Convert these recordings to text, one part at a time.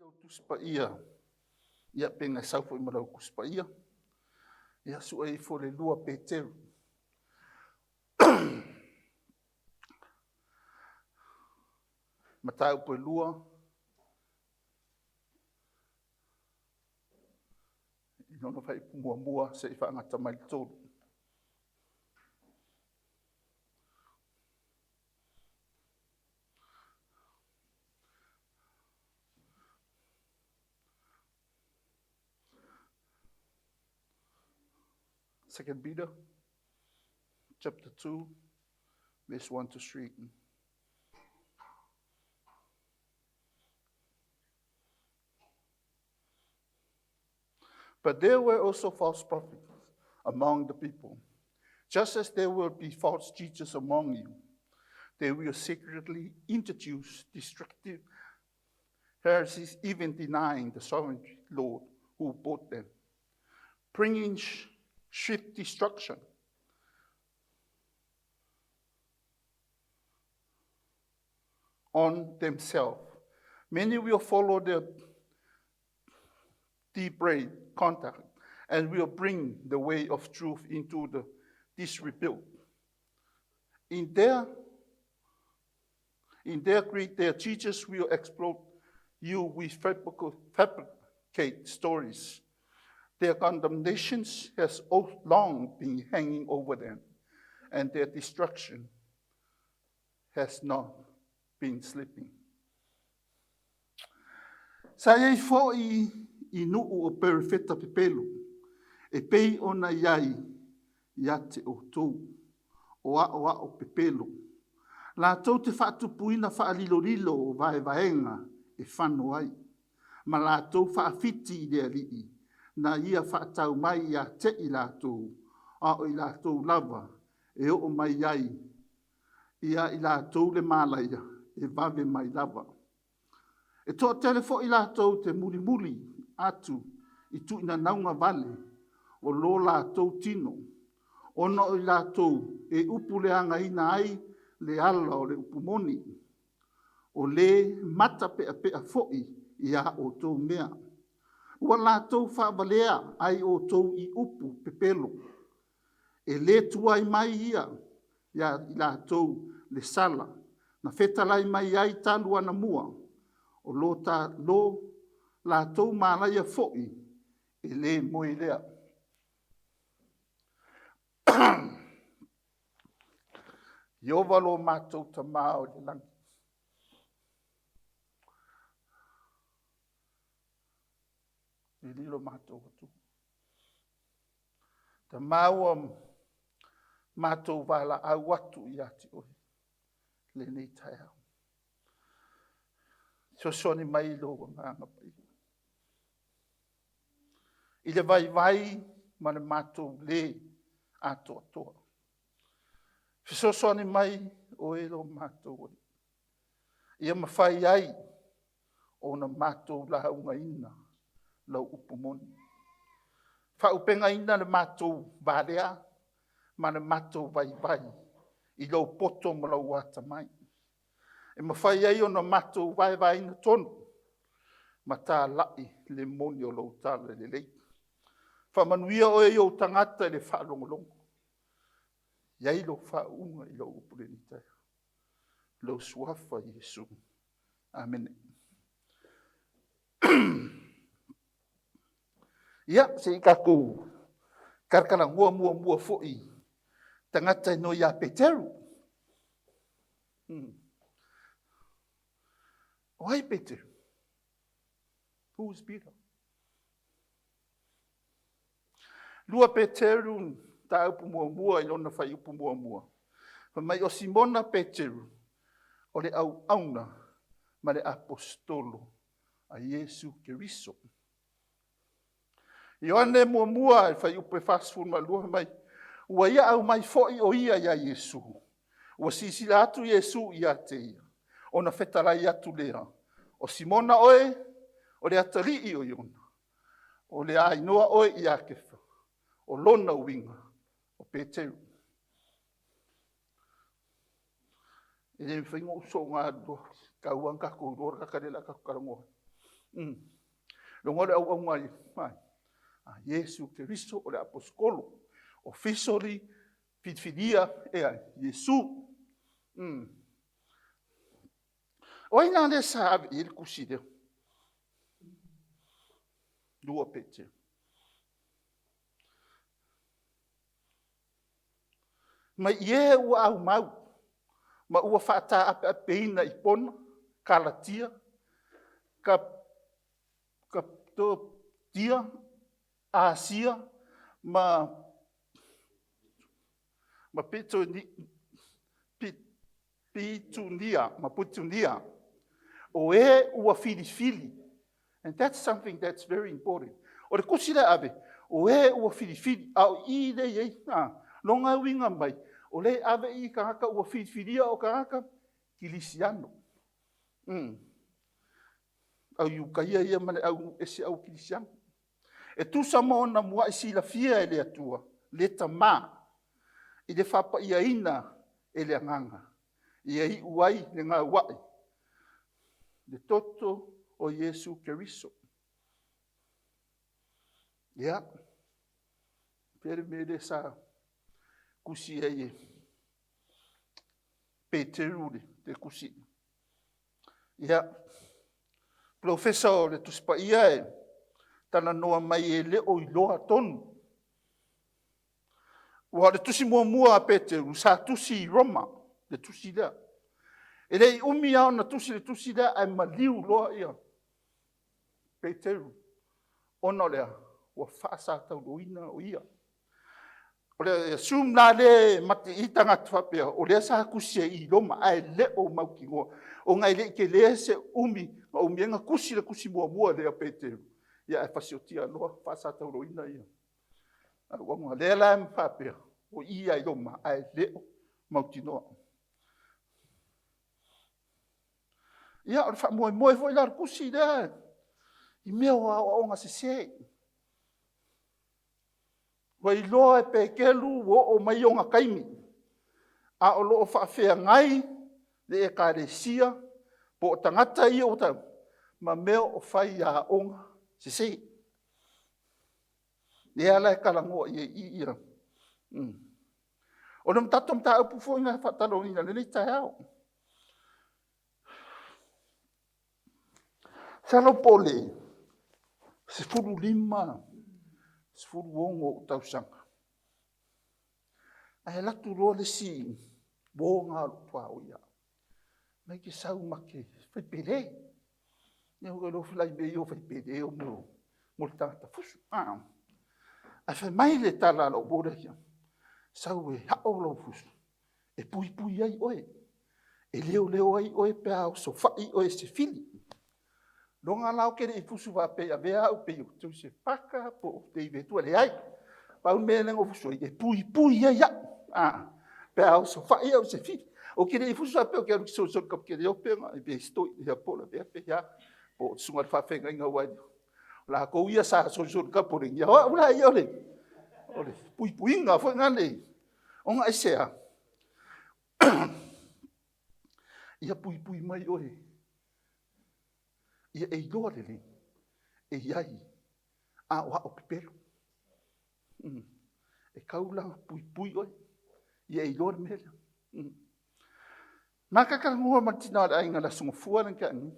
Lau Tusi Paia, ia pe na e sau foi ma lau Tusi Paia, ia sue ifo le 2 Peteru. Mataupu e 2, i lona fuaiupu 1 seia faagata mai i le 3. 2 Peter chapter 2 verse 1 to 3. But there were also false prophets among the people, just as there will be false teachers among you. They will secretly introduce destructive heresies, even denying the sovereign Lord who bought them, bringing swift destruction on themselves. Many will follow their depraved conduct and will bring the way of truth into the disrepute. In their, in their greed, their teachers will exploit you with fabricate stories. Their condemnations has long been hanging over them, and their destruction has not been sleeping. Sa i ai foi i nuu o perofeta pepelo, e pei ona i ai ia te outou, o aoao pepelo, latou te faatupuina faalilolilo o vaevaega e fano ai, ma latou faafiti i le Alii, na ia faatau mai ia te i latou, a o i latou lava e oo mai ai ia i latou le malaia e vave mai lava. E toatele foi latou te mulimuli atu i tuinanauga vale o lo latou tino, ona o i latou e upuleagaina ai le ala o le upu moni, o le matapeapea foi i a outou mea. Ua latou faavalea ai outou i upu pepelo. E le tuai mai ia ia i latou le sala na fetalai mai ai talu anamua, o lo latou malaia foi e le moe lea. Ieova lo matou Tama o i le lagi, e lo matou Atua. Tama ua matou valaau atu ia te oe i lenei taeao. Fesoasoani mai i lou Agaga Paia, i le vaivai ma le matou le atoatoa. Fesoasoani mai o oe lo matou Alii, ia mafai ai ona matou laugaina lau upu moni. Faaauupegaina le matou valea ma le matou vaivai i lou poto ma lou atamai, e mafai ai ona matou vaevaeina tonu ma talai le moni o lau Talalelei. Faamanuia oe i ou tagata i le faalogologo. Ia i ai lou faauuga i lau upu i lenei taeao. I lou Suafa Iesu. Amene. Ia, se i tatou talatalanoa muamua foi i le tagata e igoa ia Peteru. O ai Peteru? Who is Peter? 2 Peteru mataupu 1 i lona fuaiupu 1. Fai mai, o Simona Peteru, o le auauna ma le aposetolo a Iesu Keriso. Ioane muamua i le fuaiupu e 42 fai mai, ua ia aumai foi o ia ia Iesu. Ua silasila atu Iesu ia te ia, ona fetalai atu lea, “O Simona oe, o le atalii o Iona, o le a igoa oe ia Kefa.” O lona uiga o Peteru. E le mafai ona ou soona alu loa, e tatau lava ona tatou iloa le tagata lea o le a tatou talanoa ai. Logo le auauna a Iesu Keriso o le aposetolo, officially filifilia e ai Iesu. O ai la lea sa ave i ai le tusi lea? 2 Peteru. Mai i e ua aumau ma ua faataapeapeina i Pona, Kalatia, Kapatokia, Asia ma Pitunia, o e ua filifili. And that's something that's very important. O le tusi lea e ave, o e ua filifili, a o i lea e i ai lona uiga mai, o lea e ave i tagata ua filifilia o tagata kerisiano. Au Iutaia ia ma le au nuu ese au kerisiano. E tusa ma ona muai silafia e le Atua, le Tama, i le faapaiaina e le Agaga, ia iu ai le gauai le toto o Iesu Keriso. Ia, pea le mea lea sa tusi ai e Peteru le tusi. Ia, polofesa o le Tusi Paia e talanoa mai e le o iloa tonu. Aua o le tusi muamua a Peteru sa tusi i Roma, le tusi lea. E le i umi lava ona tusi le tusi lea ae maliu loa ia Peteru. Ona o le a? Ua faasatauaina o ia. O le assume la lea e mate i ai tagata faapea, o lea sa tusi ai i Roma, ae le o mautinoa, ona e le i tele se umi na umi ai ona tusi le tusi muamua lea a Peteru, ae fasiotia loa faasatauaina ia. O lea la e faapea, o i lava i Roma ae le o mautinoa. Ia, o le faamoemoe foi la o le tusi lea i mea o aoaoga sese. Ua iloa e Peteru ua oo mai ona taimi, a o lo o faafeagai le ekalesia po o tagata ia ua ma mea o faiaoga sese. Lea la e talanoa i ai i i. O le tatou mataupu foi na faatalanoaina i lenei taeao. Masalo po o le 15, 16 ou tausaga, ae alu atu loa le isi uo lena o lou tuaoi ia au, fai mai e te sau ma te fai pele. Ia ua ou iloa foi la i mea ia o fai pele o mea mo le tagata fusu. Ae fai mai le tala a lou uo lea ia te au, sau e ao lou fusu e puipui ai oe, e leoleo ai oe pe a osofai oe e se fili. Leaga la ou te le i fusu faapea e avea au pei o Joseph Parker po o David tua, e leai. Pau le mea lea na ou fusu ai, e puipui ai au pe a osofai au i se fili. Ou te le i fusu faapea ou te alu ou te solisoli tapukeope po o le susuga i le faafeagaiga, aua o latou ia sa solisoli tapulega, o au la ia o le puipuiga foi lale. Ona aisea? Ia puipui mai oe, ia e iloa lelei e i ai aoao pepelo. E tatau la ona puipui oe, ia e iloa le mea lea. Ma ta talanoa ma le tina o le aiga i le Aso Gafua lea na tea nei,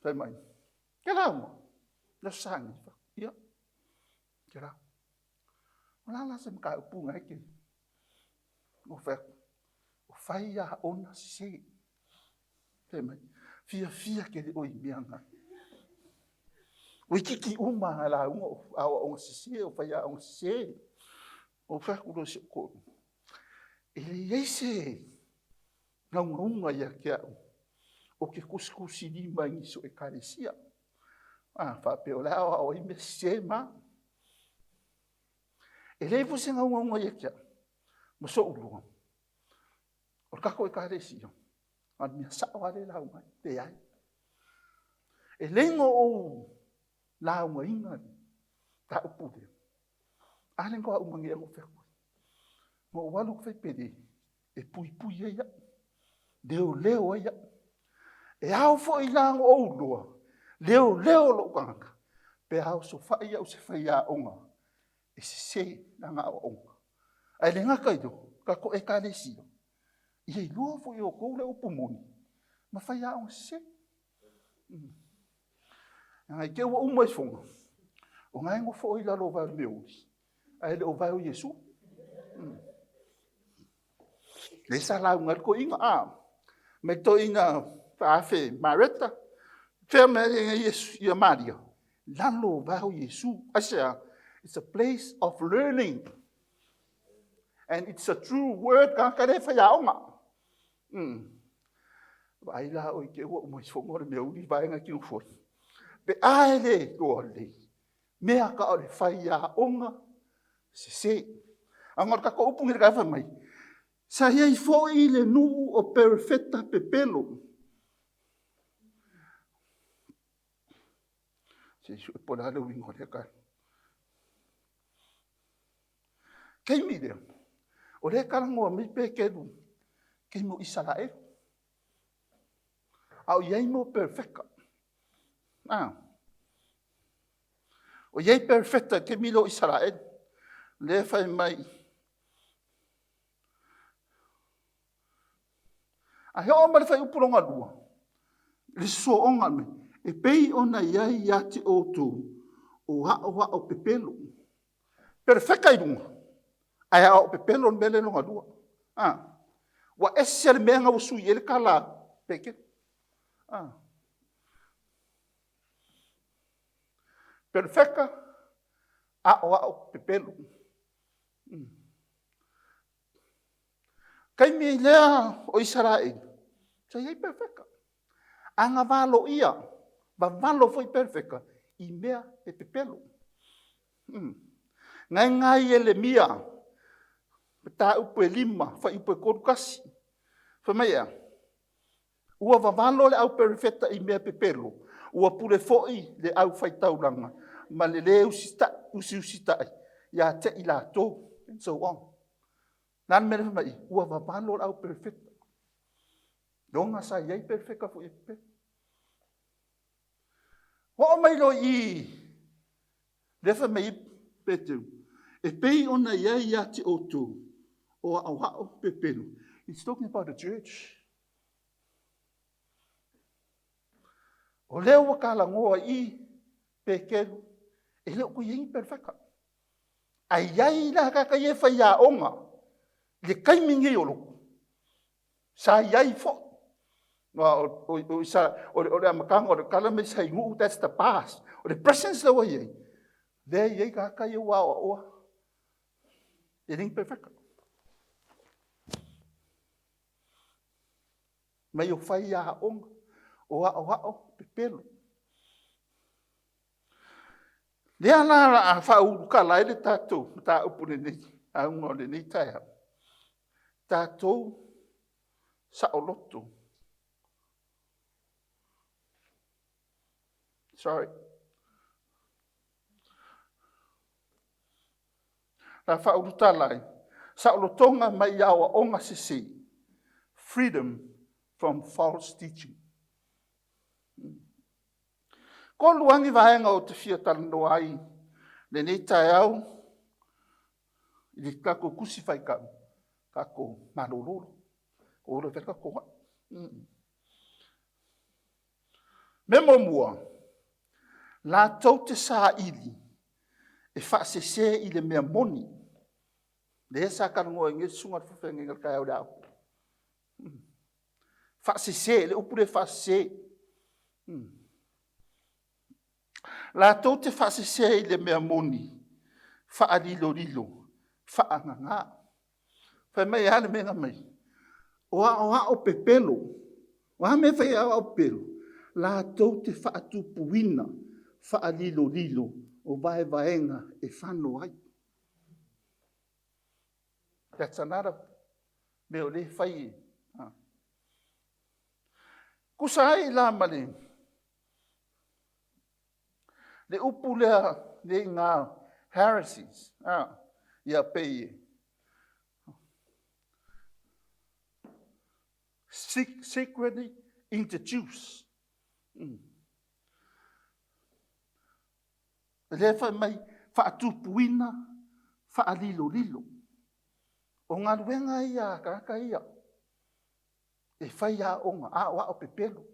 fai mai, e te lauga i le Aso Sa nei? Ou fai atu, ia, ou te lauga. O le a la se mataupu lena e te... Ou fai atu, o faiaoga sese. Fai mai, fiafia tele oe i mea na. Toeitiiti uma lava na lauga o aoaoga sese, o faiaoga sese. Ou fai atu loa i si ou toeaina, e leai se naunauga ia te au ou te tusitusilima i nisi o ekalesia, faapea o la e aoao ai mea sese ma. E leai foi se naunauga ia te au ma sou iloa, o le tatou ekalesia, na o le mea sao lava lea e lauga ai. Leai. E lei ona ou laugaina le mataupu lea, a lea na faatoa uma nei lava ona ou fai atu ai. Na ou alu ou fai pele, e puipui ai au, leoleo ai au. E ao foi la ona ou iloa Leoleo lou tagata pe a osofai au se faiaoga e sese lana aoaoga. Ae le gata i lea, tatou ekalesia, ia iloa foi e outou le upu moni ma faiaoga sese. Leaga i te i ua uma ifoga, o na e nofo oe i lalo o vae o le meauli, ae le o vae o Iesu. Lea sa lauga ai le toeaina, mai le toeaina faahafe Mareta, fea mea e i ai Maria? Lalo o vae o Iesu. Aisea? It's a place of learning. And it's a true word tagata le faiaoga. Vaai la oi te ua uma ifoga o le mea uli vaega e te nofo ai. Pe a e le iloa lelei, mea ta o le faiaoga sese. A o le tatou upu nei fai mai, sa i ai foi le nuu o perofeta pepelo. Se i sue po o le a le uiga o lea tala. Taimi lea, o lea e talanoa mai Peteru i taimi o Isaraelu, a o i ai mo perofeta. O i ai perofeta i le taimi lea o Isaraelu. O lea e fai mai, ae oo mai i le fuaiupu lona 2, i le sosooga e pei ona i ai ia te outou o aoao pepelo. Perofeta i luga, ae aoao pepelo le mea lea e lona lua. Ua ese le mea lena ua sui ai le tala a Peteru. Perofeta, aoao pepelo. O le taimi lea o Isaraelu, sa i ai perofeta. Agavalo ia, vavalo foi perofeta i mea e pepelo. O lena e i ina Ieremia mataupu e 5 fuaiupu e 31. Fai mai e a? Ua vavalo le au perofeta i mea pepelo, ua pule foi le aufaitaulaga ma le le usiusitai ia te i latou. And so on. O le a le mea lea e fai mai i i? Ua vavalo le au perofeta. Iloga sa i ai perofeta foi e pepelo. Oo mai loa i i, lea e fai mai ai Peteru, e pei ona i ai ia te outou o aoao pepelo. It's talking about the church. O lea ua talanoa i i Peteru, e le o toe i ai ni perofeta. Ae i ai la tagata ia e faiaoga i le taimi lenei o lotu, sa i ai foi. Aua o le amataga o le tala ma i nuu, that's the past. O le present lea ua i ai, lea e i ai tagata ia ua aoaoa, e le ni perofeta. Mai o faiaoga, o aoao pepelo. O lea la o le a faaulutala ai le tatou mataupu i lenei lauga o lenei taeao, tatou saoloto. Sorry. O le a faaulutala ai, saolotoga mai aoaoga sese, freedom from false teaching. E 3 lava ni vaega ou te fia talanoa ai i lenei taeao i le tatou Tusi Faitau, tatou malolo, ua oo ina fai le tatou foai. Mea muamua, latou te saili e faasese i le mea moni. Lea sa talanoa ai nei le susuga i le faafeagaiga i le taeao i le aoga. Faasese, le upu lea faasese. Latou te faasese i le mea moni, faalilolilo, faagagā. Fai mai e a le mea na fai mai? O aoao pepelo. O a mea e fai e aoao pepelo? Latou te faatupuina faalilolilo o vaevaega e fano ai. That's another mea o lea e fai e... Tusa ai la ma le upu lea i le heresies, ia pei e secretly introduce. Lea fai mai faatupuina faalilolilo. O galuega ia a tagata ia, e fai aoga aoao pepelo,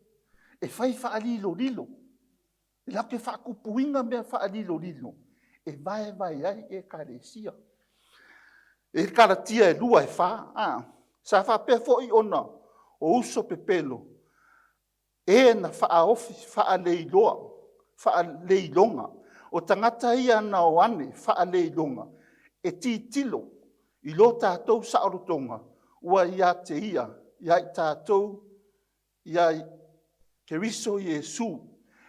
e fai faalilolilo, latou te faatupuina mea faalilolilo e vaevae ai ekalesia. E Kalatia 2, e 4. Sa faapea foi ona o uso pepelo, e na faaofi faleiloga. O tagata ia na o ane faleiloga e tilotilo i lo tatou saolotoga, ua ia te ia, ia i tatou, ia Keriso Iesu,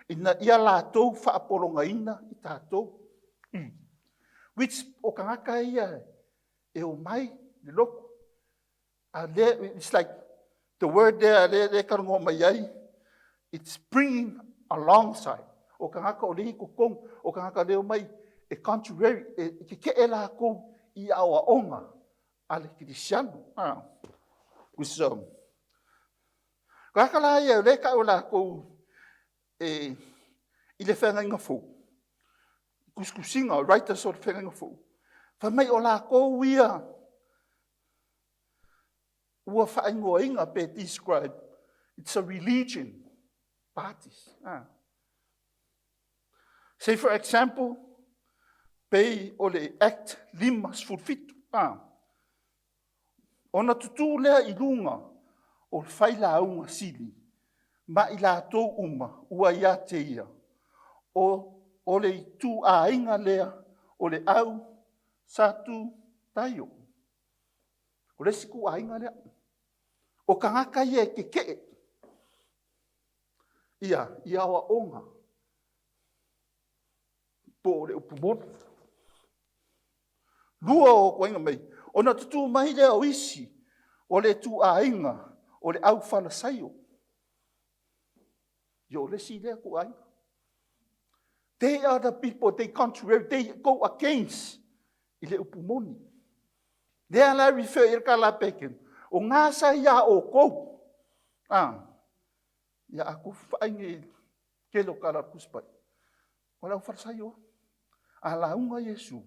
ina ia latou faapologaina i tatou. Which o tagata ia e omai i lotu, a o lea, its like the word lea e talanoa mai ai, its bringing alongside. O tagata o lea e i totonu, o tagata o lea e omai e contrary, e tetee latou i aoaoga a le kerisiano. O tagata la ia o lea e tau e latou i le Feagaiga Fou, tusitusiga o writers o le Feagaiga Fou, fai mai o latou ia ua faaigoaina pe describe, its a religion parties. Say for example, pei o le Act 57, ona tutu lea i luga o le failauga sili ma i latou uma ua ia te ia, o le ituaiga lea o le auSatukaio. O le isi ituaiga lea. O tagata ia e tetee i aoaoga po o le upu moni. Lua o ituaiga mea ia, ona tutu mai lea o isi o le ituaiga o le aufalasaio. Ia o le isi lea ituaiga. They are the people they contrary, they go against i le upu moni. O lea la e refer i ai le tala a Peteru, o na sa ia outou, ia a outou vaai nei i le tele o tala a le Tusi Paia, o le aufalasaio lava. A lauga Iesu,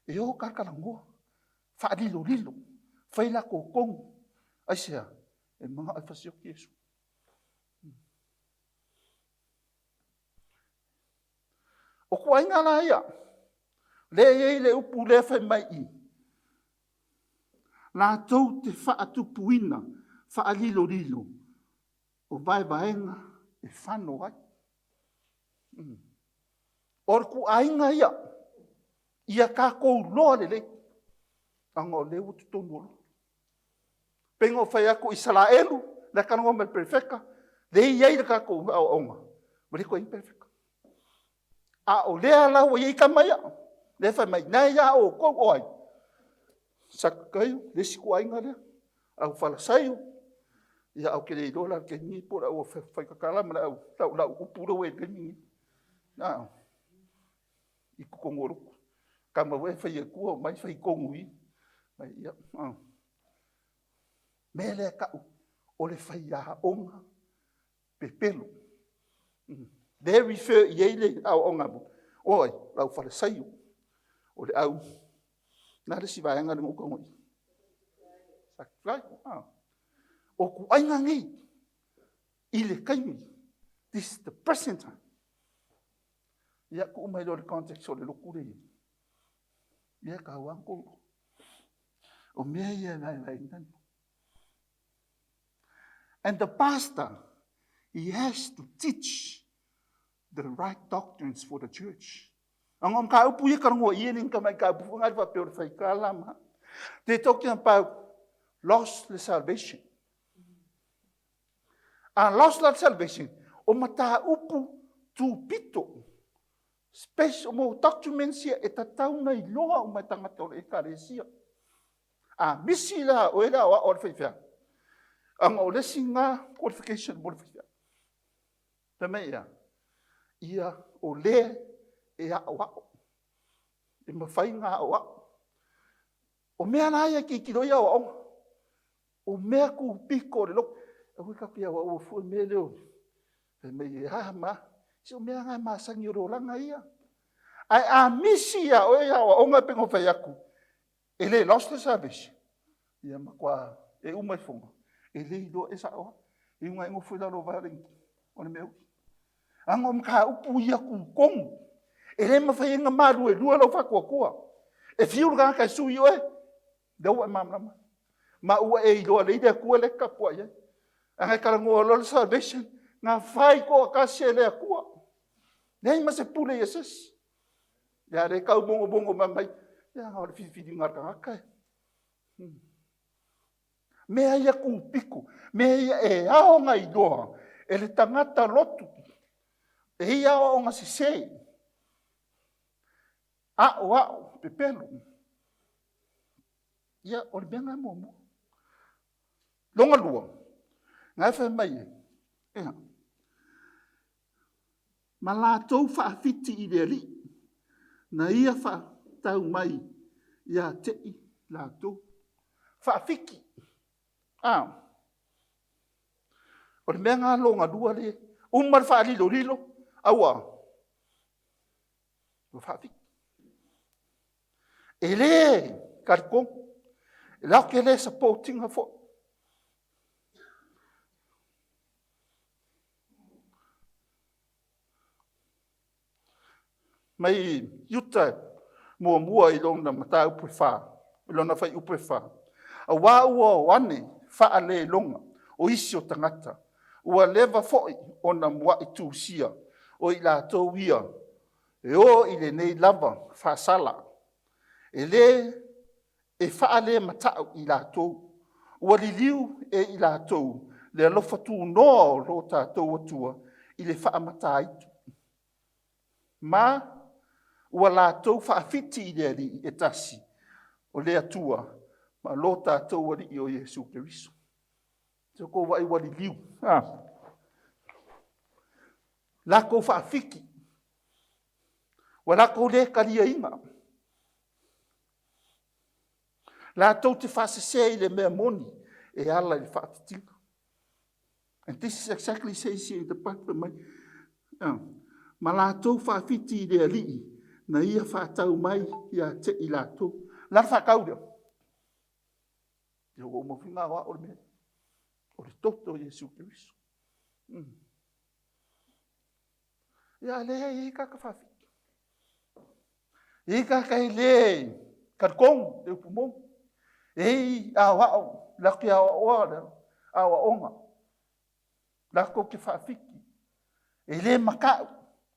e o ta talanoa, faalilolilo, fai a latou tonu. Aisea? E manao e fasioti Iesu. O tuuaiga la ia, lea e i ai le upu lea e fai mai i i, latou te faatupuina faalilolilo o vaevaega e fano ai. O ituaiga ia, ia tatou iloa lelei, leaga o lea ua i totonu o lotu. E pei ona ou fai atu o Isaraelu, la e talanoa mai i le perofeta, lea e i ai a tatou aoaoga, ua le toe i ai ni perofeta. A o lea la ua i ai tama ia, lea e fai mai, o lena e ia outou o ai? Satukaio le isi ituaiga lea, aufalasaio, ae ou te le iloa la i le taimi lenei po o le aufaitatala ma le aulauupu lea ua i ai i le taimi lenei i totonu o lotu. O tama foi ia e fai atua, omai fai tonu i i. O le mea lea e tau o le faiaoga pepelo. Lea e refer i ai le aoaoga o ai? O le aufalasaio, o le au... O le a le isi vaega lea na ou taua? O ituaiga nei i le taimi, this is the present time. Ia tuu mai loa i le context o le lotu lea e i ai, ia e taua lava ona outou iloa. O mea ia e vaevaeina ai. And the pastor, he has to teach the right doctrines for the church. Leaga o mataupu ia e talanoa i i, e le o ni tamai mataupu foi na faapea o le faikala. They talking about lost the salvation. A lost la le salvation, o mataupu tupito, special documents ia e tatau ona iloa uma e tagata o le ekalesia. A misi la o oe le aoao a le faifeau, ona o le isi lena qualification mo le faifeau. Fai mai e a? Ia, o le e aoao, e mafai ona aoao. O mea la ia e tilotilo i ai aoaoga, o mea tupito o le lotu. Aua tatou te aoaoa fua i le mea lea o… fai mai e a ma a. Se o mea lava na e masani o le olaga ia. Ae a misi ia oe ia aoaoga e pei ona fai atu, e le lost le salvation. Ia matua e uma ifoga, e le iloa e sao lava. E iuga e nofo i lalo o vae o le mea uli. Leaga o mataupu ia tutonu, e le mafai ai ona maluelue lou faatuatua. E fiu le tagata e sui oe, o lea ua e malamalama. Ma ua e iloa lelei le Atua lea e te tapuai ai. A na e talanoa loa le salvation, na fai toatasi e le Atua, leai ma se pule ia se isi. A o lea e tau mogomogo mai, ia o le filifiliga a le tagata e. Mea ia tupito, mea ia e ao ona iloa e le tagata lotu, e i ai aoaoga sese, aoao pepelo. Ia, o le mea lena muamua. Lona lua, na e fai mai e, e a? Ma latou faafiti i le Alii, na ia faatau mai ia te i latou. Faafiti. A, o le mea lena lona lua lea, uma le faalilolilo, a ua faafiti. E le talitonu, latou te le support ina foi. Mai Iuta 1 i lona mataupu e 4, i lona fuaiupu e 4, aua ua o ane faaleiloga o isi o tagata, ua leva foi ona muai tusia, o i latou ia e o i lenei lava faasala, e faalematau i latou, ua liliu e i latou le alofa tunoa o lo tatou Atua i le faamataitu, ma ua latou faafiti i le Alii e tasi, o le Atua ma lo tatou Alii o Iesu Keriso. Se i outou vaai ua liliu, a? Latou faafiti, ua latou le taliaina, latou te faasese i le mea moni e ala i le faafitiga. And this is exactly says here in the Bible, fai mai, ma latou faafiti i le Alii na ia faatau mai ia te i latou. O le a le faatau lea? Ua uma foi ona aoao le mea lea. O le toto o Iesu Keriso. Ia a o lea e i ai tagata faafiti. E i ai tagata e le talitonu le upu moni. E i ai aoao latou te aoaoa le aoaoga, latou te faafiti, e le matau,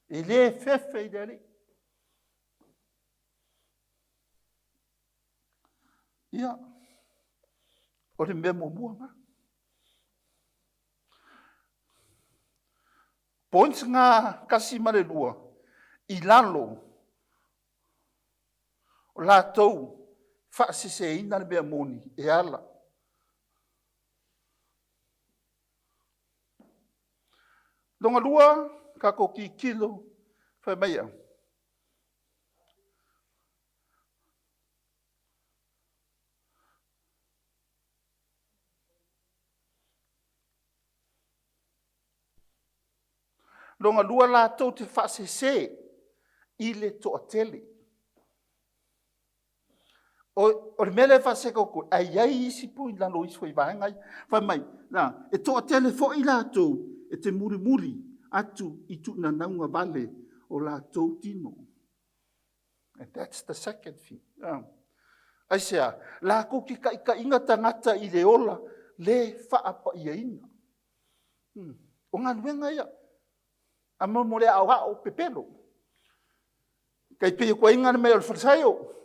e le fefe i le Alii. Ia, o le mea muamua lena. Points na 1 ma le 2 i lalo o latou faaseseina le mea moni e ala. Lona lua, tatou tilotilo fai mai e a? Lona lua latou te faasese i le toatele. O le mea lea e faasese atu ai, ae i ai isi point i lalo ifo i vaega ia. Fai mai, e toatele foi i latou e te mulimuli atu i tuunanauga vale o latou tino. And that's the second thing. Aisea? Latou te taitaiina tagata i le ola le faapaiaina. O galuega ia, a mo le aoao pepelo. E tai pei o tuaiga mea o le Farisaio,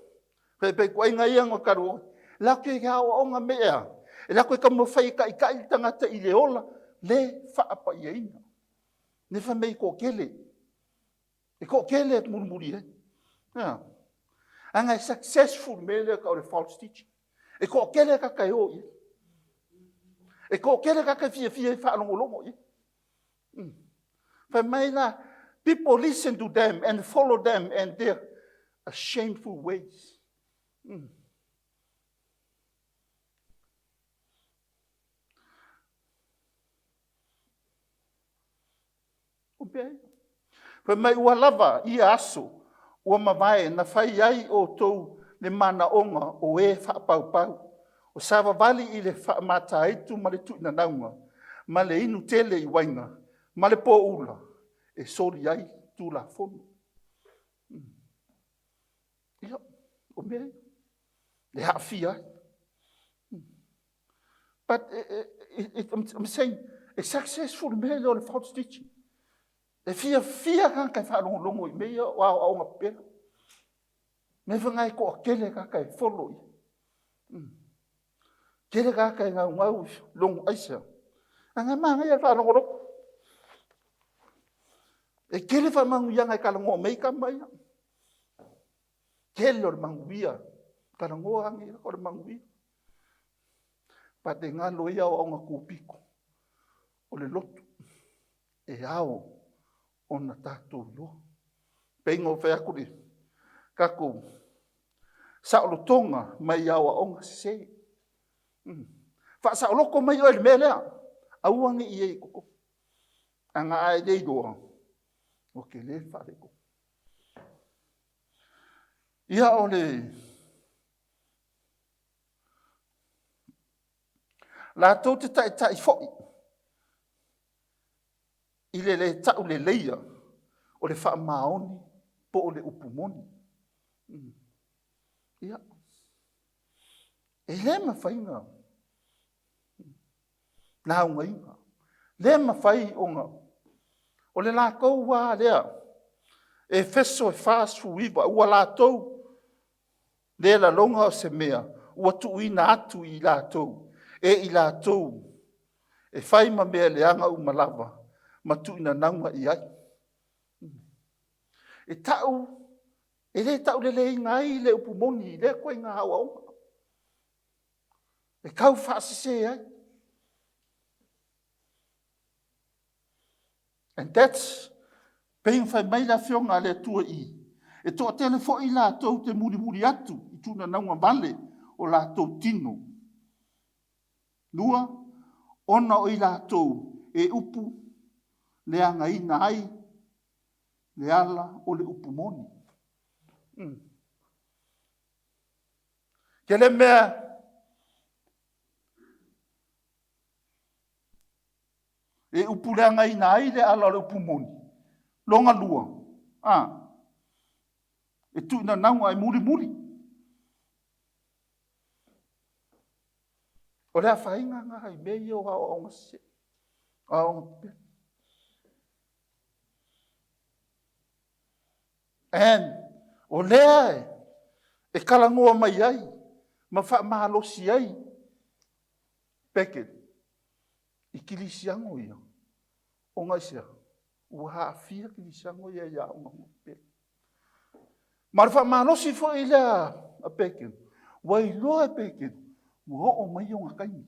e pei o tuaiga ia na talu, latou te aoaoina mea e a? E latou te taumafai e taitai le tagata i le ola le faapaiaina. Lea e fai mai e toatele, e toatele e mulimuli ai. Leaga e successful le mea lea e tau o le false teaching. E toatele tagata e o i ai. E toatele tagata e fiafia e faalogologo i ai. Fai mai la, people listen to them and follow them and their shameful ways. O mea ia. Fai mai ua lava ia aso ua mavae na fai ai outou le manaoga o e faapaupau, o savavali i le faamataitu ma le tuunanauga, ma le inu tele i uaina, ma le poula e soli ai tulafono. Ia, o mea ia e aafia ai. But I'm saying, e successful le mea lea o le false teaching. E fiafia tagata e faalogologo i mea ia o aoaoga pepelo. O le mea foi lena e toatele tagata e follow i ai. E toatele tagata e naunau e logo aisa, leaga e manaia le faalogologo. E tele faamanuiaga e talanoa mai ai tama ia. Tele o le manuia, talanoa ane o le manuia. But e galo ai aoaoga tupito, o le lotu, e ao ona tatou iloa. E pei ona ou fai atu i le tatou saolotoga mai aoaoga sese. Faasaoloto mai oe i le mea lea, aua ne i i ai i totonu. Leaga a e le iloa, ua tele le faaletonu. Ia o le latou te taitai foi i le le tauleleia o le faamaoni po o le upu moni. Ia, e le mafai ona laugaina, le mafai ona... O le latou lava lea, Efeso 4:19, ua latou le lagona se mea ua tuuina atu i latou, e i latou e fai ma mea leaga uma lava, ma tuunanauga i ai. E tau, e le tauleleiina ai le upu moni i lea ituaiga aoaoga. E taufaasese ai. And that's pei ona fai mai le Afioga a le Atua i i, e toatele foi i latou te mulimuli atu i tunanauga vale o latou tino. 2, ona o i latou e upu leagaina ai le ala o le upu moni. E tele mea e upuleagaina ai le ala o le upu moni. Lona lua, e tuunanauga e mulimuli. O le afaina lena i mea ia o aoaoga sese, aoaoga pepelo. And o lea e talanoa mai ai ma faamalosi ai pekegi i kerisiano ia, ona aisea? Ua aafia kerisiano ia i aoaoga pepelo. Ma o le faamalosi foi lea a Petelo, ua iloa e Petelo ua oo mai ona taimi.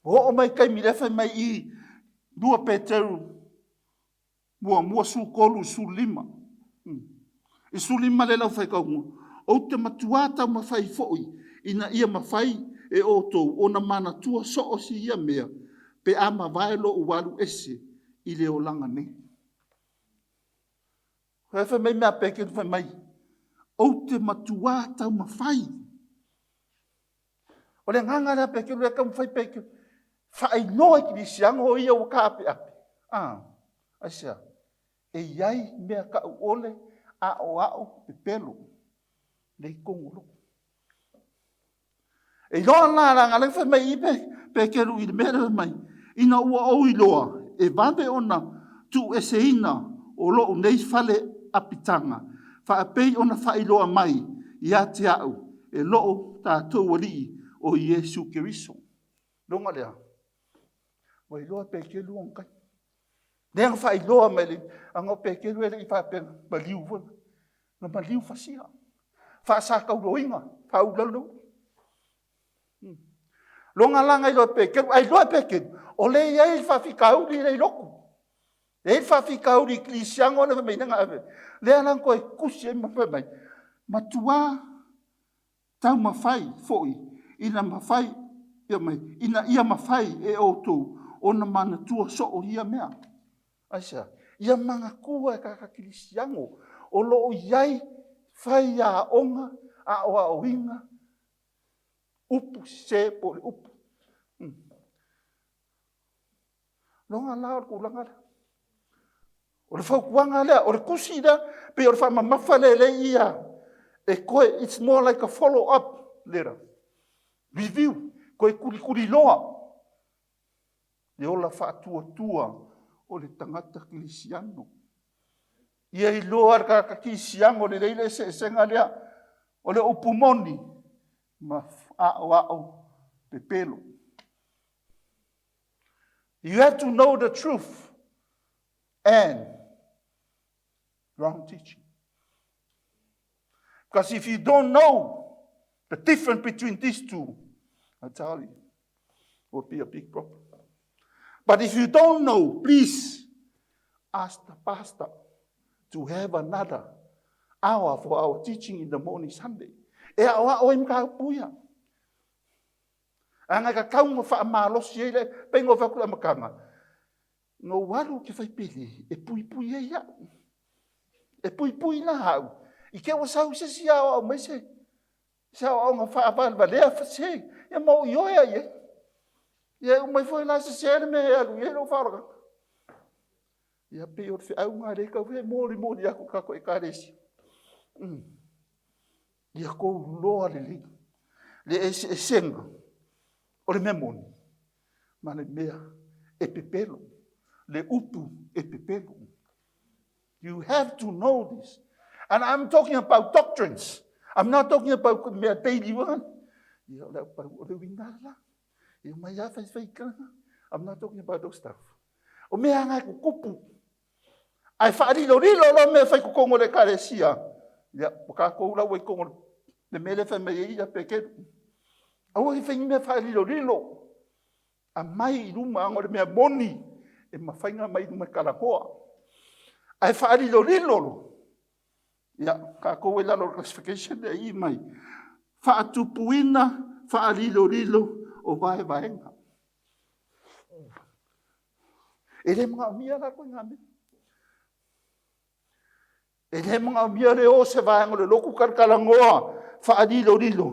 Ua oo mai taimi lea e fai mai i i, 2 Peteru 1:13, i le 15 lea o lau faitauga, ou te matua taumafai foi ina ia mafai e outou ona manatua soo se ia mea pe a mavae lou alu ese i le olaga nei. Fai mai le mea a Peteru fai mai, ou te matua taumafai. O le agaga lea o Peteru, lea e taumafai Peteru, faailoa i kerisiano ia ua taapeape, aisea? E i ai mea tau o le aoao pepelo lea e i totonu o lotu. E iloa la, leaga o lea na fai mai i i Peteru i le mea lea fai mai, ina ua ou iloa e vave ona tuueseina o lou nei fale apitaga, faapei ona faailoa mai ia te au e lo tatou Alii o Iesu Keriso. Luga lea, ua iloa e Peteru lona taimi. Lea na faailoa mai, leaga o Peteru e le i faapea na maliu foi. Na maliu fasia, faasatauroina, faauluuluga. Luga la na iloa e Peteru, ae iloa e Peteru, o lea e i ai le faafitauli lea i lotu. E i ai le faafitauli i kerisiano lea na ave ai, lea la na toe tusi ai ma fai mai, matua taumafai foi ina ia mafai e outou ona manatua soo ia mea. Aisea? Ia manatua e tagata kerisiano, o lo o i ai faiaoga, aoaoina, upu sese po o le upu. Loga la o le tulaga lea. O le fautuaga lea, o le tusi lea, e pei o le faamamafa lea e i i, e toe, it's more like a follow up letter, review, toe tulituliloa le ola faatuatua o le tagata kerisiano. Ia iloa e le tagata kerisiano lelei le eseesega lea, o le upu moni ma aoao pepelo. You have to know the truth and wrong teaching. Because if you don't know the difference between these two, I tell you, it will be a big problem. But if you don't know, please ask the pastor to have another hour for our teaching in the morning Sunday. E aoao ai mataupu ia. Ana e tatau ona faamalosi ai le pei ona ou fai atu i le amataga, na ou alu ou te fai pele e puipui ai au. E puipui la au, i te i ua sau se isi aoao mai se aoaoga faavalevalea se, ia ma ou ioe ai i ai. Ia e uma ifo la sese le mea e alu i ai lou faaolataga. Ia pei o le feau lena lea e tau molimoli atu i le tatou Ekalesia. Ia outou iloa lelei le eseesega o le mea moni ma le mea e pepelo, le upu e pepelo. You have to know this. And I'm talking about doctrines. I'm not talking about mea daily one. Ia, o le au pau, o le uiga la. E mai lava fai fai kanga. I'm not talking about those stuff. O mea anga e tutupu. Ae faalilolilo loa mea e fai i totonu o le Ekalesia, ia, ua tatou la ua i totonu o le mea lea e fai mai ai Peteru. Aua ne i fai ni mea faalilolilo. Aumai i luma, ona o le mea moni e mafai ona aumai i luma e talanoa. Ae faalilolilo loa, ia, tatou ua i lalo o le classification lea e i mai, faatupuina faalilolilo o vaevaega. E le manaomia la ituaiga mea. E le manaomia le o o se vaega o le lotu talatalanoa faalilolilo,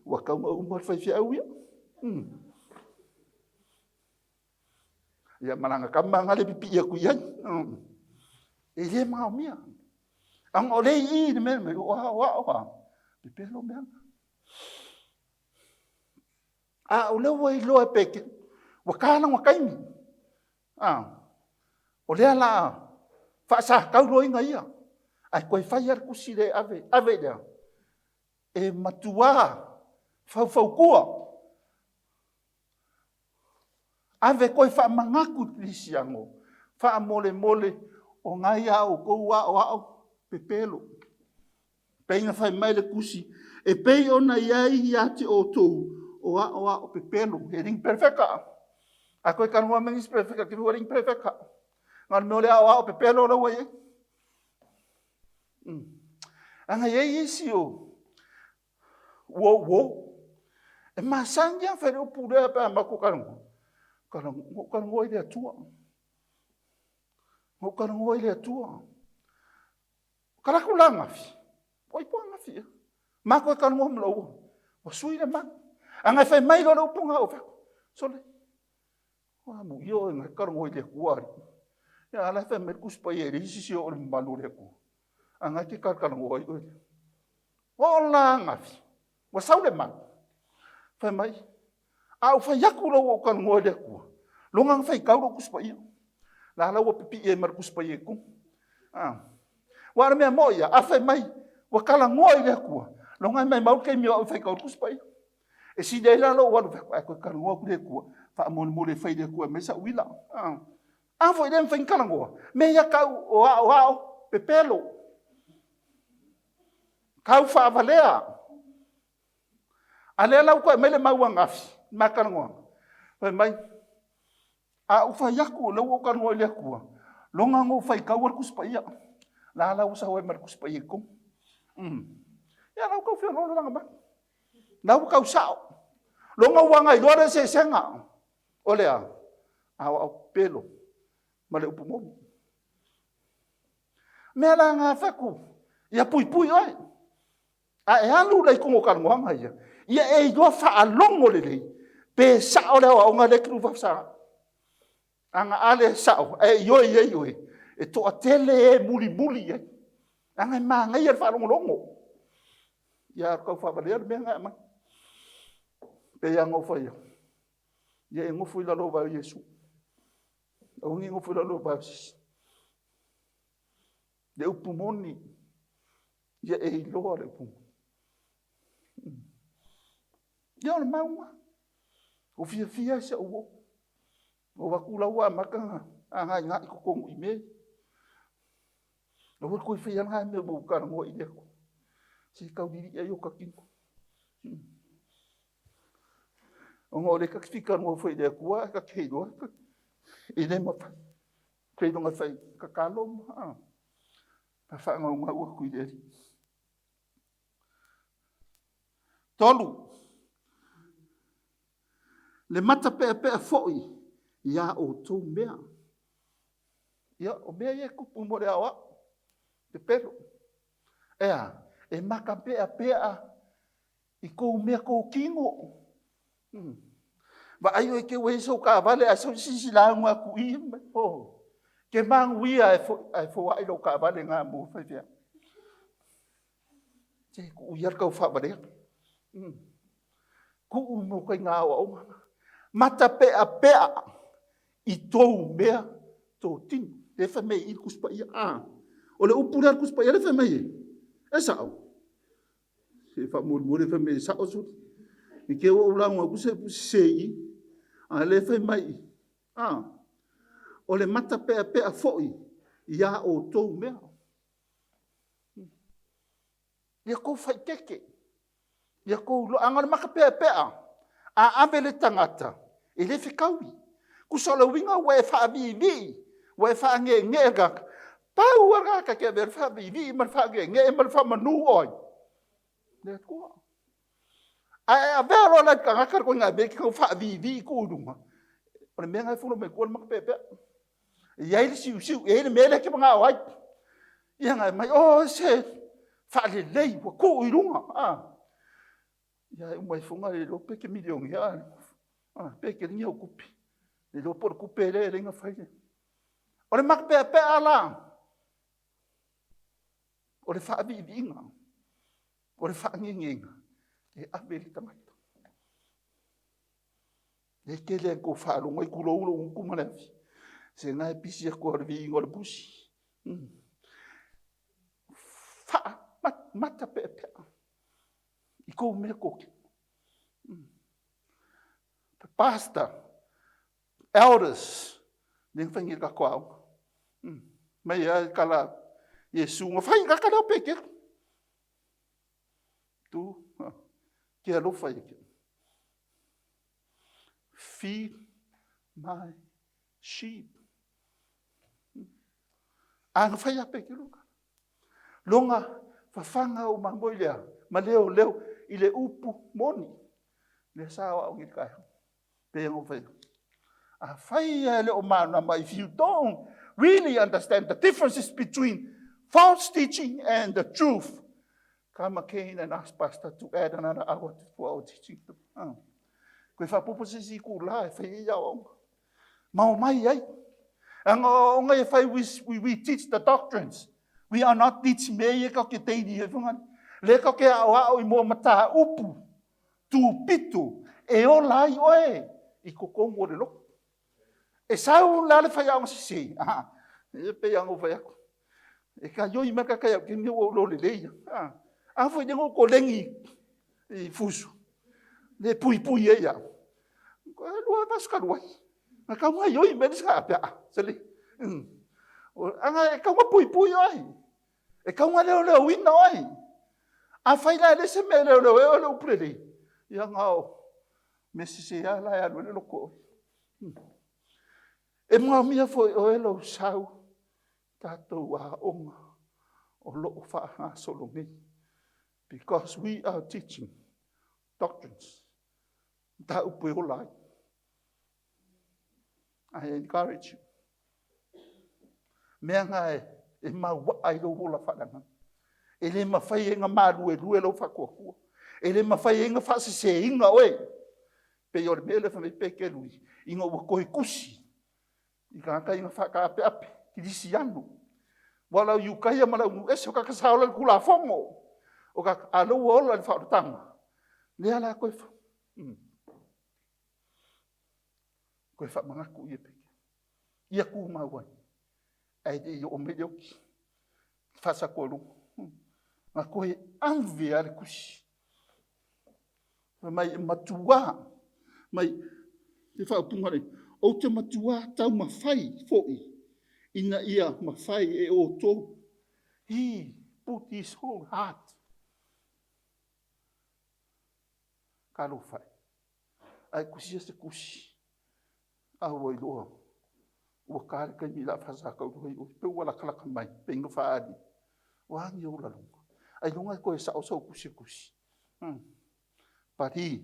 ua tatau ona uma le faifeau ia. Ia ma lana tama lena e pipii atu i ai. E le manaomia. Ona o lea e i i le mea lenei, o aoao a, pepelo mea na. A o lea ua iloa e Peteru, ua ta lona taimi. O lea o le a faasatauroina ia, ae toe fai lava le tusi lea e ave, ave i le a? E matua faufautua, ave toe faamanatu i kerisiano, faamolemole o nai a outou aoao pepelo. E pei ona fai mai le tusi, e pei ona i ai ia te outou o aoao pepelo, e le ni perofeta. A toe talanoa mai nisi perofeta, ua le ni perofeta. Na o le mea o le aoao pepelo la ua i ai. Leaga e i ai isi o ua uo. E masani lava ona fai le upu lea pe a matou talanoa. Na ou talanoa i le Atua. Na ou talanoa i le Atua. Ta alu atu la ananafi, o ai po o ananafi ea, ma toe talanoa ma lou uo, ua sui le mau. Ana fai mai loa le upu lena, ou fai atu, sole, amuia oe o lena e te talanoa i le Atua alii. A o la e fai mai le Tusi Paia e leai se isi e oo i le mamalu o le Atua, a o lena e te talatalanoa ai oe. Oo la ananafi, ua sau le mau, fai mai, a ou fai atu loa ua ou talanoa i le Atua, loga na faitau lou Tusi Paia. O la ua pipii ai ma le Tusi Paia i totonu. Aua o le mea moni lava, a fai mai ua talanoa i le Atua, loga e maumau le taimi o au e faitau ai le Tusi Paia. E sili ai la lou alu ae toe talanoa atu i le Atua, faamolemole e fai e le Atua e aumai sau uila. A foi e le mafai ona talanoa, mea ia tau o aoao pepelo, tau faavalea. A o lea la ua toe aumai le mau ananafi i le ma talanoaga, fai mai, a ou fai atu o lea ua ou talanoa i le Atua, loga na ou faitaua le Tusi Paia. La la ua sau ai ma le Tusi Paia i totonu. Ia la ua tau feoloolo lana mau. La ua tau sao. Loga ua na iloa le eseesega. O le a? Aoao pepelo ma le upu moni. Mea la nga faku, ia puipui oe. A e alu la i totonu o talanoaga ia, ia e iloa faalogo lelei pe sao le aoaoga lea e te tuufaasaga. Aga a le sao ae ioe i ai oe, e toatele e mulimuli i ai. Leaga e manaia le faalogologo. Ia ae tau faavalea le mea lena e aumai. E pei lava ona ou fai atu, ia e nofo i lalo o le vae o Iesu, aua ne i nofo i lalo o le vae o se isi. Le upu moni, ia e iloa le upu moni. Ia o le mau lena. Ua fiafia lava si au uo, ua ou vaai atu la ua amata ona againa'i totonu i mea ia. Aua le toe faia lena mea ua ou talanoa i le Atua. Se tau lilii ai ota tino. Ona o lea ta te fia talanoa foi i le Atua ae ta te iloa e le mafai. Seiloga e fai tatalo ma faanaunau atu i le Alii. 3. Le matapeapea foi i a outou mea. Ia, o mea ia e tupu mo le aoao, pepelo. E a? E matapeapea i tou mea totino. Vaai oe te i ua i ai sau taavale ae sau se isi lauga atu i i, oi, e te manuia ae foai lau taavale lena mo faifeau. Se tuu ia le tau faavalea, tuu le ituaiga aoaoga lena. Matapeapea i tou mea totino. Lea e fai mai i i le Tusi Paia. O le upu lea a le Tusi Paia lea e fai mai ai, e sao? Se faamolemole fai mai e sao suli. Ne i te i ua ou lauga atu se upu sese i i, a o lea e fai mai i i, o le matapeapea foi i a outou mea. Ia outou faaeteete, leaga o le matapeapea, a ave le tagata, e le fetaui. Tusa o le uiga ua e faaviivii, ua e faaneenee i le tagata, pau lava le tagata e te avea o le faaviivii ma le faaneenee ma le faamanu o ai? O le Atua. A e avea loa la i le tagata le ituaiga mea lea e te tau faaviivii tuu i luga, o le mea lena e fua mai tua o le matapeapea. E i ai le siusiu i ai le mea lea e te manao ai. Ia ona e aumai, oh se faalelei ua tuu i luga. Ia ae uma ifo e le iloa pe te milionea pe tele ni au tupe. Le iloa po o le tupe lea e ala ai ona fai le… O le mapeapea la, o le faaviiviiga, o le faaneeneega, e ave i le tagata. E tele lava ina outou faalogo ai, tulou lou gutu ma le afi, se o lena e pisi atu lava o le viiga o le pusi. Faamatapeapea i tou meatotino. Pastor, elders, lea na fai nei i le tatou aoga. Fai mai e a Iesu na fai, lata lea o Peteru. Tu, ou te alofa ia te oe. Feed my sheep. Ae na fai lava e Peteru. Lona fafaga ou mamoe i le a? Ma leoleo i le upu moni. Lea sa aoao nei i le taeao. E pei ona ou fai atu, afai lava e le o malamalama, if you don't really understand the differences between false teaching and the truth, come again and ask pastor to add another hour to our teaching. Toe faaopoopo se isi itula e fai ai aoaoga ma omai ai. Leaga o aoaoga ia e fai, we teach the doctrines. We are not teach mea ia tatou te daily ai. Lea tatou te aoao i mataupu tupito e ola ai oe i totonu o le lotu. E sau la le faiaoga sese, e pei lava ona ou fai atu, e gaoioi mai le tagata ia te au i le taimi lenei ua ou iloa lelei lava. A foi o lea na ou koleni i fusu, lea e puipui ai au, e 2 vaiaso talu ai, na tau gaoioi mai le isi tagata, sole, e tatau ona puipui oe, e tatau ona leoleoina oe. Afai la e leai se mea e leoleo ai oe o le upu lelei, ia na o mea sese lava la e alu ai le loto o oe. E manaomia foi e oe lou sau i tatou aoga o lo o faagasolo nei, because we are teaching doctrines, mataupu e ola ai. I encourage you. O mea na e E mauaa ai lou ola faaleagaga. E le mafai ai ona maluelue lou faatuatua. E le mafai ai ona faaseseina oe. E pei o le mea lea fai mai Peteru ina ua toe tusi i tagata ia na faataapeape, kerisiano. Aua o le au Iutaia ma le au nuuese, o tagata sa ola i le tulafono. A o lea ua ola i le faaolataga, lea la toe faamanatu i i e Peteru, ia tumau ai, ae le i oo mai le oti faasatualuga. Na toe ave lava le tusi, fai mai e matua, fai mai le faaupuga lea, ou te matua taumafai foi ina ia mafai e outou. He put his whole heart. Talofa e, a e tusia se tusi, a ua iloa ua ta le taimi o le a faasatauro ai oe, pei ua latalata mai pei ona faaali. O a ni ou lagona? Ailoga e toe sao sau tusi e tusi? Pali,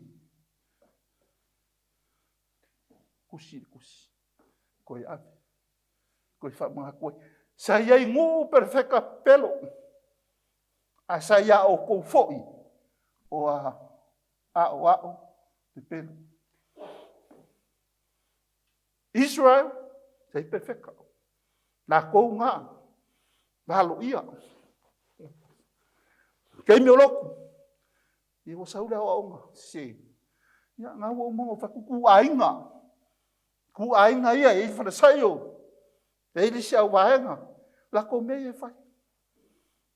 tusi le tusi, toe ave, toe faamanatu atu. Sa i ai i nuu perofeta pepelo, ae sa ia outou foi o aoao pepelo. Israel, sa i ai perofeta, latou na na aloaia. O le taimi o Lotu, ua sau le aoaoga sese, ia o lena ua uma ona ou fai atu, tu aiga, tu aiga ia, e i ai Farisaio, e i ai le isi auvaega, o latou mea ia e fai.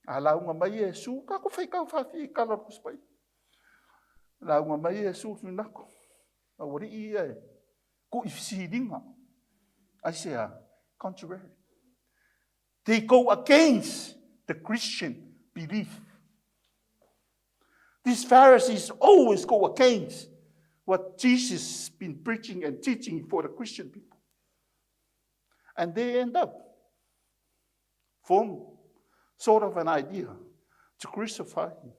A lauga mai Iesu, tatou faitau faafia i tala o le Tusi Paia. Lauga mai Iesu, aualii ia e tuu i fesiliga. Aisea? Contrary. They go against the Christian belief. These Pharisees always go against what Jesus been preaching and teaching for the Christian people. And they end up form sort of an idea to crucify him.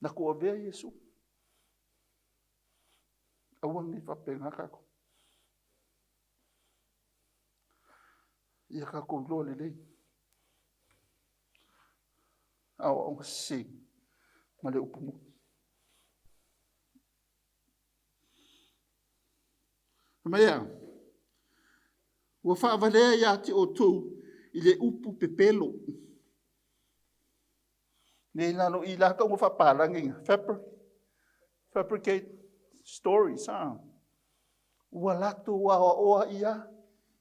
Na ko avea Iesu. Aua ne i faapena tatou. Ia tatou iloa lelei aoaoga sese ma le upu moni. Fai mai e a? Ua faavalea ia te outou i le upu pepelo. Le lalo i la tau faapalagi, fabricate stories. Ua latou aoaoa ia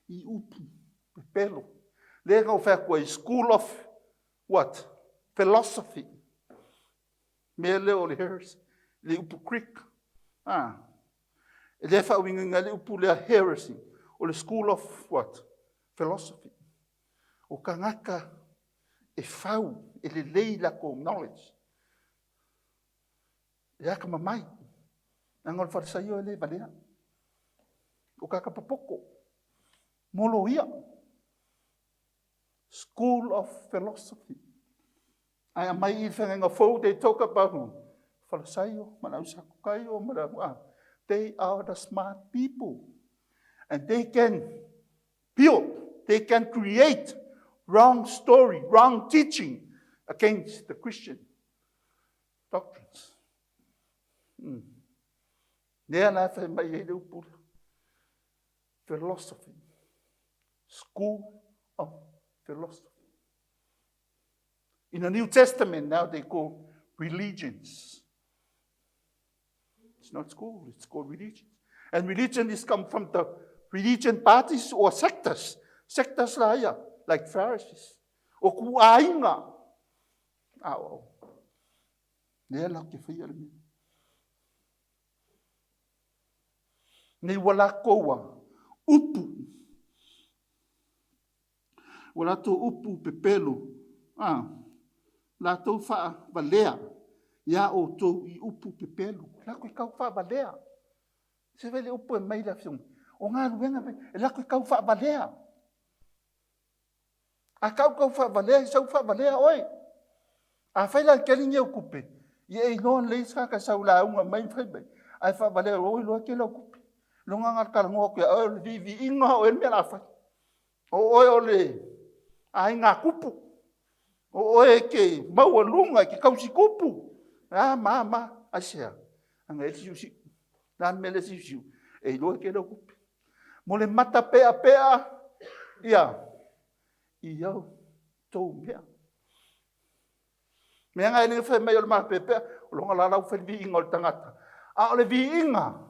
i upu pepelo. Lea na ou fai atu ai, school of what? Philosophy. Mea lea o le heresy, le upu Greek. Lea e faauigaina ai le upu lea heresy, o le school of what? Philosophy. O tagata e fau, e lelei latou knowledge, e atamamai. Leaga o le farisaio e le valea. O tagata popoto, moloia. School of philosophy. Ae aumai i i le Feagaiga Fou, they talk about who? Farisaio ma le au Satukaio ma le au... They are the smart people. And they can build, they can create wrong story, wrong teaching against the Christian doctrines. Lea la fai mai ai le upu philosophy. School of philosophy. In the New Testament now they call religions. It's not school, it's called religions. And religion is come from the religion parties or sectors. Sectors la ia, like Pharisees. O ku aiga. Ao, ao. Lea la ke whaia le mea. Nei ua lakou a upu. Ua latou upu pepelo, a, latou faavalea iā outou i upu pepelo. Latou te tau faavalea. Se le upu e mai le afioga, o galuega e latou te tau faavalea. A tau tau faavalea, e sau faavalea oe. A fai la e tele ni au tupe, ia e iloa lelei se tagata e sau lauga mai ma fai mai, ae faavalea ua iloa e tele au tupe. Iloga na talanoa atu ia oe o le viiviiga o oe le mea o le a fai. O oe o le Aiga kupu. O oe e te maualuga e te tausi tupu. A ma a ma a. Aisea? Leaga e i ai le siusiu. O le a le mea lea e siusiu? E iloa le tele o tupe. Mo le matapeapea i a outou mea. Leaga e le fai mai o le mapeapea, o lona la ua fai le viiga o le tagata. A o le viiga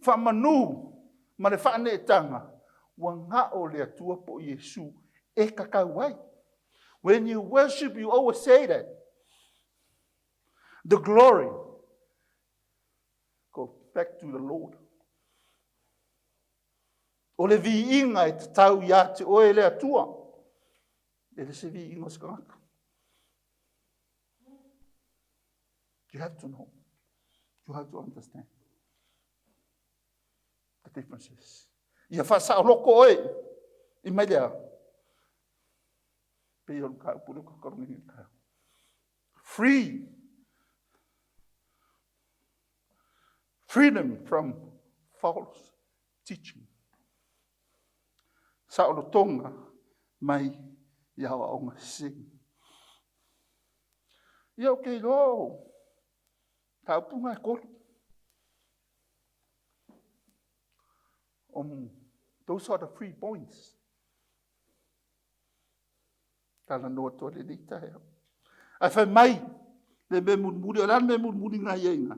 faamanu ma le faaneetaga, ua na o le Atua po o Iesu e tatau ai. When you worship, you always say that. The glory go back to the Lord. O le viiga e tatau ia te oe le Atua. E le se viiga o se tagata. You have to know. You have to understand the differences. Ia faasaoloko oe i mai lea. Pei o le mataupu lea ou te talanoa nei. Free. Freedom from false teaching. Saolotoga mai i aoaoga sese. Ia ou te iloa o mataupu na e tolu. Those are the 3 points. Talanoa atu ai lenei taeao. Ae fai mai le mea mulimuli, o le a le mea mulimuli na i ai ina?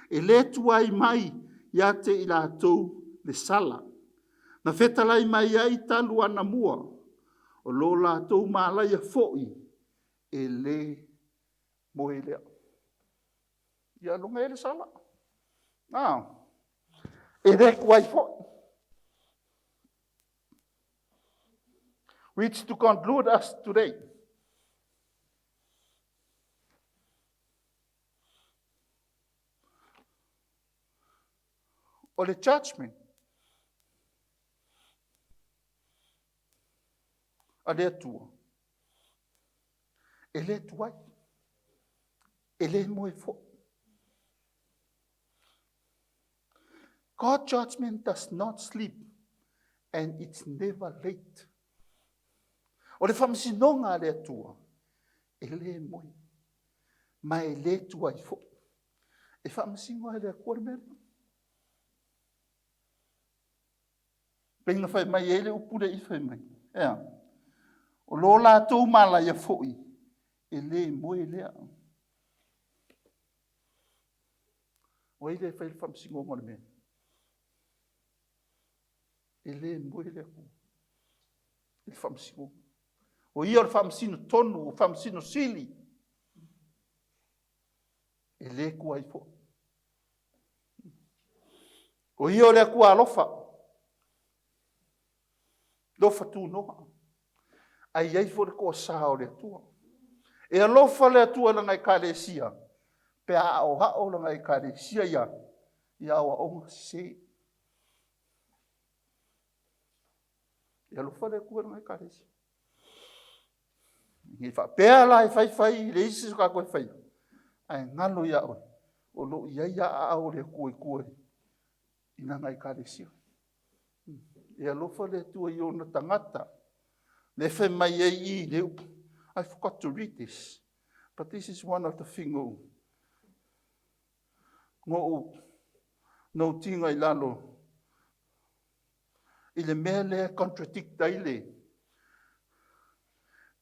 E le tuai mai ia te i latou le sala. Na fetalai mai ai talu anamua, o lo latou malaia foi e le moe lea. Ia loga e le sala. E le tuai foi. Which to conclude us today. O le judgment a le Atua, e le tuai, e le moe foi. God's judgment does not sleep and it's never late. O le faamasinoga a le Atua, e le moe, ma e le tuai foi. E faamasino lava e le Atua le mea lea. Pei ona fai mai ai le upu lea i fai mai, e a? O lo latou malaia foi, e le moe lea. O ai lea e fai le faamasinoga o le mea? E le moe le Atua i le faamasinoga. O Ia o le faamasino tonu, o le faamasino sili. E le tuai foi. O Ia o le Atua alofa, alofa tunoa. Ae i ai foi le toasa o le Atua. E alofa le Atua i lana ekalesia, pe a aoao lana ekalesia ia, i aoaoga sese. E alofa le Atua i lana ekalesia. Ne i faapea la e fai fai leai se isi o tatou e faia, ae galo ia oe, o lo o i ai lava aao o le Atua i tua i lana ekalesia. E alofa le Atua i ona tagata. Lea e fai mai ai i i le upu. I forgot to read this, but this is one of the thing na ou note ina i lalo i le mea lea e contradict ai le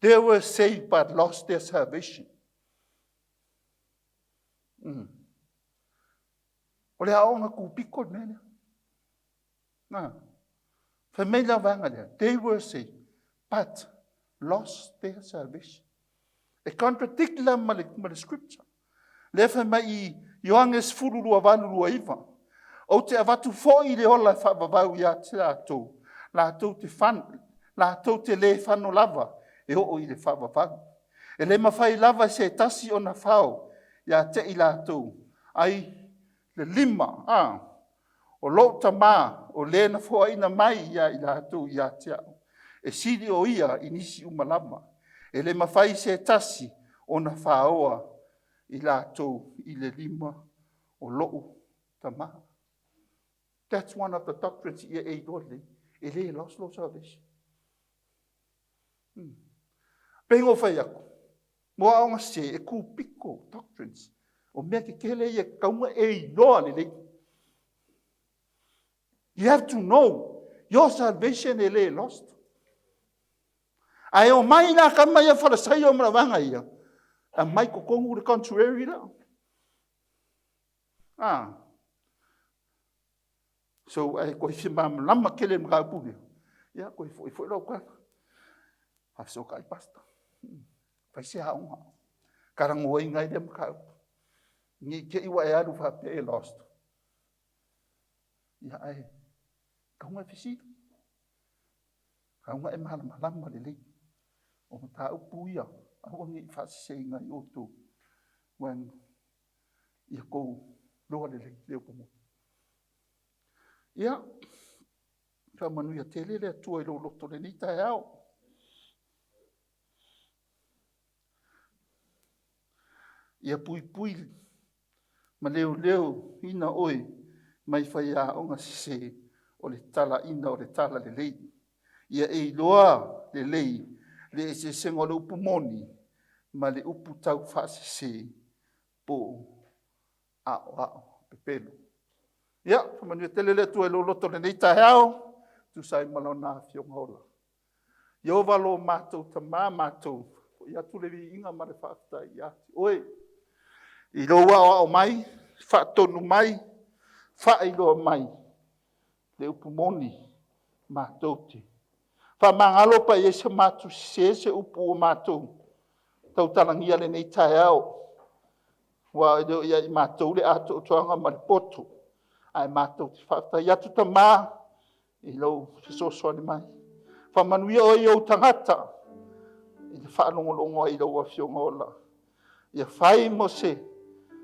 They were saved but lost their salvation. O le aoga tupito le mea lea. Na. Fai mai la vaega lea, they were saved but lost their salvation. E contradict la ma le scripture. Lea fai mai i Ioane 10:28, ou te avatu foi le ola e faavavau ia te latou, latou te fan, latou te le fano lava e oo i le faavavau. E le mafai lava e se tasi ona fao ia te i latou, ai le lima o lou Tama o le na foaina mai ia i latou ia te au. E sili o ia i nisi uma lava. E le mafai se tasi ona faoa i latou i le lima o lou Tama. That's one of the doctrines ia e iloa lelei. E le lost lou salvation. Pei ona ou fai atu, mo aoga sese, e tupito doctrines. O mea tetele ia e tatau ona e iloa lelei. You have to know your salvation e le lost. Ae omai la tama ia Farisaio ma le vaega ia, aumai i totonu le contrary lea. So, a e toe fia malamalama tele i le mataupu lea, ia toe foi foi lau tala, faafesootai pastor, fai se aoga talanoaina ai lea mataupu. Ne i te i ua e alu faapea e lost, ae tatau ona e fesili, tatau ona e malamalama lelei. O mataupu ia, aua ne i faaseseina ai outou, ia outou iloa lelei le upu moni. Ia, faamanuia tele le Atua i lou loto i lenei taeao. Ia puipui ma leoleoina oe mai faiaoga sese o le talaiina o le talalelei. Ia e iloa lelei le eseesega o le upu moni ma le upu taufaasese po o aoao pepelo. Ia faamanuia tele le Atua i lou loto i lenei taeao e tusa ai ma Lona Afioga Ola. Ieova lo matou Tama matou, foi atu le viiga ma le faafetai ia te Oe i lou aoao mai, faatonu mai, faailoa mai le upu moni matou te. Faamagalo pe a i ai se matou sese, se upu ua matou tautalagia i lenei taeao, aua e le o ia i matou le atoatoaga ma le poto, ae matou te faafetai atu Tama i lou fesoasoani mai. Faamanuia oe i ou tagata i le faalogologo ai i lau Afioga Ola. Ia fai mo se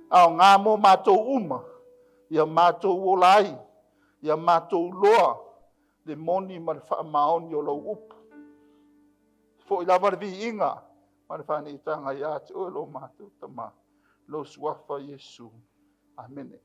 aoga mo matou uma, ia matou ola ai, ia matou iloa le moni ma le faamaoni o lau upu. Foi lava le viiga ma le faaneetaga ia te oe lo matou Tama, i lou Suafa Iesu. Amene.